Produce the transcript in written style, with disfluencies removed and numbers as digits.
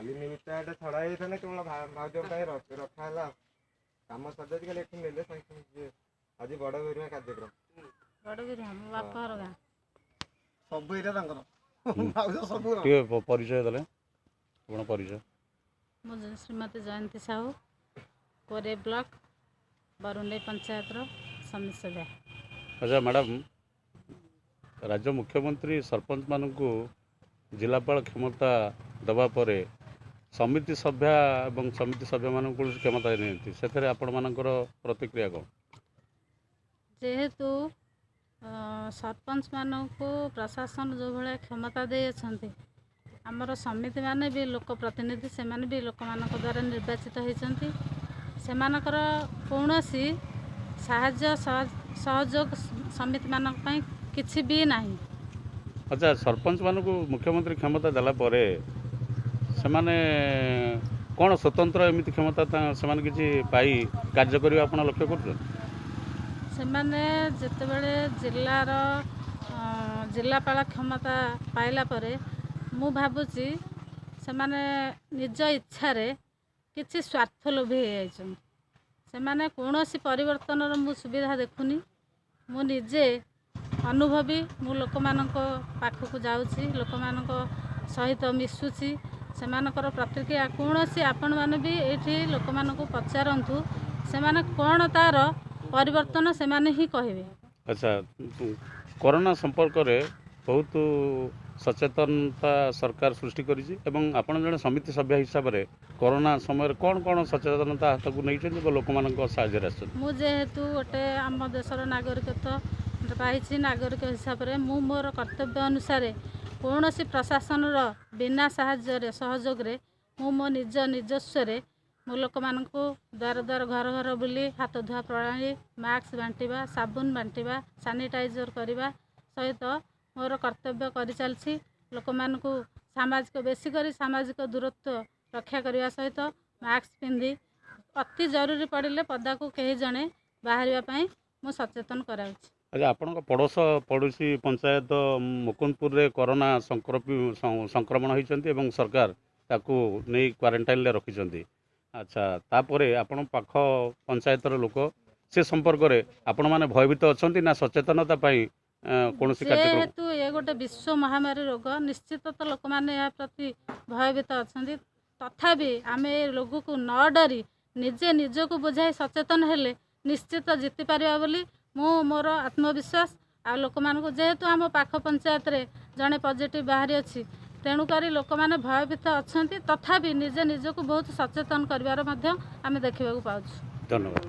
କାଲି ନ୍ୟୁଜ୍ଟା ଏଟା ଛଡ଼ା ହେଇଯାଇଥାନ୍ତା, କେବଳ ଭାଉଜଙ୍କ ପାଇଁ ରଖା ହେଲା। କାମ ସରିଯାଇଛି, ଖାଲି ଏଠୁ ନେଲେ ସାଙ୍ଗେ ସାଙ୍ଗେ ଯିବେ। ଆଜି ବଡ଼ ବିରୁଆ କାର୍ଯ୍ୟକ୍ରମ। ବଡ଼ ବିରୁଆ ମୋ ବାପ ଘର ଗାଁ। ସବୁ ଏଇଟା ତାଙ୍କର ଭାଉଜ ସବୁ। ଟିକେ ପରିଚୟ ଦେଲେ, ଆପଣ ପରିଚୟ। ମୁଁ ଶ୍ରୀମତୀ ଜୟନ୍ତୀ ସାହୁ, କୋରେ ବ୍ଲକ ବରୁଣ୍ଡେଇ ପଞ୍ଚାୟତର ସମିତି ସଭ୍ୟା। ଆଚ୍ଛା ମ୍ୟାଡ଼ାମ୍, ରାଜ୍ୟ ମୁଖ୍ୟମନ୍ତ୍ରୀ ସରପଞ୍ଚମାନଙ୍କୁ ଜିଲ୍ଲାପାଳ କ୍ଷମତା ଦେବା ପରେ ସମିତି ସଭ୍ୟା ଏବଂ ସମିତି ସଭ୍ୟମାନଙ୍କୁ କୌଣସି କ୍ଷମତା ଦେଇନାହାନ୍ତି, ସେଥିରେ ଆପଣମାନଙ୍କର ପ୍ରତିକ୍ରିୟା କ'ଣ? ଯେହେତୁ ସରପଞ୍ଚମାନଙ୍କୁ ପ୍ରଶାସନ ଯେଉଁ ଭଳିଆ କ୍ଷମତା ଦେଇଅଛନ୍ତି, ଆମର ସମିତିମାନେ ବି ଲୋକ ପ୍ରତିନିଧି, ସେମାନେ ବି ଲୋକମାନଙ୍କ ଦ୍ୱାରା ନିର୍ବାଚିତ ହୋଇଛନ୍ତି। ସେମାନଙ୍କର କୌଣସି ସାହାଯ୍ୟ ସହଯୋଗ ସମିତିମାନଙ୍କ ପାଇଁ କିଛି ବି ନାହିଁ। ଆଚ୍ଛା, ସରପଞ୍ଚମାନଙ୍କୁ ମୁଖ୍ୟମନ୍ତ୍ରୀ କ୍ଷମତା ଦେଲା ପରେ ସେମାନେ କ'ଣ ସ୍ୱତନ୍ତ୍ର ଏମିତି କ୍ଷମତା ସେମାନେ କିଛି ପାଇ କାର୍ଯ୍ୟ କରିବା ଆପଣ ଲକ୍ଷ୍ୟ କରୁଛନ୍ତି? ସେମାନେ ଯେତେବେଳେ ଜିଲ୍ଲାର ଜିଲ୍ଲାପାଳ କ୍ଷମତା ପାଇଲା ପରେ ମୁଁ ଭାବୁଛି ସେମାନେ ନିଜ ଇଚ୍ଛାରେ କିଛି ସ୍ୱାର୍ଥ ଲୋଭୀ ହେଇଯାଇଛନ୍ତି। ସେମାନେ କୌଣସି ପରିବର୍ତ୍ତନର ମୁଁ ସୁବିଧା ଦେଖୁନି। ମୁଁ ନିଜେ ଅନୁଭବୀ, ମୁଁ ଲୋକମାନଙ୍କ ପାଖକୁ ଯାଉଛି, ଲୋକମାନଙ୍କ ସହିତ ମିଶୁଛି, ସେମାନଙ୍କର ପ୍ରତିକ୍ରିୟା କୌଣସି, ଆପଣମାନେ ବି ଏଇଠି ଲୋକମାନଙ୍କୁ ପଚାରନ୍ତୁ ସେମାନେ କ'ଣ ତା'ର ପରିବର୍ତ୍ତନ ସେମାନେ ହିଁ କହିବେ। ଆଚ୍ଛା, କରୋନା ସମ୍ପର୍କରେ ବହୁତ ସଚେତନତା ସରକାର ସୃଷ୍ଟି କରିଛି ଏବଂ ଆପଣ ଜଣେ ସମିତି ସଭ୍ୟ ହିସାବରେ କରୋନା ସମୟରେ କ'ଣ କ'ଣ ସଚେତନତା ହାତକୁ ନେଇଛନ୍ତି ବା ଲୋକମାନଙ୍କ ସାହାଯ୍ୟରେ ଆସିଛନ୍ତି? ମୁଁ ଯେହେତୁ ଗୋଟେ ଆମ ଦେଶର ନାଗରିକତ୍ୱ ପାଇଛି, ନାଗରିକ ହିସାବରେ ମୁଁ ମୋର କର୍ତ୍ତବ୍ୟ ଅନୁସାରେ କୌଣସି ପ୍ରଶାସନର ବିନା ସାହାଯ୍ୟରେ ସହଯୋଗରେ ମୁଁ ମୋ ନିଜ ନିଜସ୍ୱରେ ମୁଁ ଲୋକମାନଙ୍କୁ ଦ୍ୱାର ଦ୍ୱାର ଘର ଘର ବୁଲି ହାତ ଧୁଆ ପ୍ରଣାଳୀ, ମାସ୍କ ବାଣ୍ଟିବା, ସାବୁନ ବାଣ୍ଟିବା, ସାନିଟାଇଜର କରିବା ସହିତ ମୋର କର୍ତ୍ତବ୍ୟ କରିଚାଲିଛି। ଲୋକମାନଙ୍କୁ ସାମାଜିକ, ବେଶୀ କରି ସାମାଜିକ ଦୂରତ୍ୱ ରକ୍ଷା କରିବା ସହିତ ମାସ୍କ ପିନ୍ଧି ଅତି ଜରୁରୀ ପଡ଼ିଲେ ପଦାକୁ କେହି ଜଣେ ବାହାରିବା ପାଇଁ ମୁଁ ସଚେତନ କରାଉଛି। ଆଚ୍ଛା, ଆପଣଙ୍କ ପଡ଼ୋଶୀ ପଞ୍ଚାୟତ ମୁକୁନ୍ଦପୁରରେ କରୋନା ସଂକ୍ରମଣ ହୋଇଛନ୍ତି ଏବଂ ସରକାର ତାକୁ ନେଇ କ୍ୱାରେଣ୍ଟାଇନ୍ରେ ରଖିଛନ୍ତି। ଆଚ୍ଛା, ତାପରେ ଆପଣ ପାଖ ପଞ୍ଚାୟତର ଲୋକ, ସେ ସମ୍ପର୍କରେ ଆପଣମାନେ ଭୟଭୀତ ଅଛନ୍ତି ନା ସଚେତନତା ପାଇଁ କୌଣସି କାର୍ଯ୍ୟକ୍ରମ? ଯେହେତୁ ଏ ଗୋଟେ ବିଶ୍ୱ ମହାମାରୀ ରୋଗ, ନିଶ୍ଚିତ ତ ଲୋକମାନେ ଏହା ପ୍ରତି ଭୟଭୀତ ଅଛନ୍ତି। ତଥାପି ଆମେ ଏ ରୋଗକୁ ନ ଡରି ନିଜେ ନିଜକୁ ବୁଝାଇ ସଚେତନ ହେଲେ ନିଶ୍ଚିତ ଜିତିପାରିବା ବୋଲି ମୁଁ ମୋର ଆତ୍ମବିଶ୍ୱାସ। ଆଉ ଲୋକମାନଙ୍କୁ ଯେହେତୁ ଆମ ପାଖ ପଞ୍ଚାୟତରେ ଜଣେ ପଜିଟିଭ୍ ବାହାରି ଅଛି, ତେଣୁକରି ଲୋକମାନେ ଭୟଭୀତ ଅଛନ୍ତି, ତଥାପି ନିଜେ ନିଜକୁ ବହୁତ ସଚେତନ କରିବାର ମଧ୍ୟ ଆମେ ଦେଖିବାକୁ ପାଉଛୁ। ଧନ୍ୟବାଦ।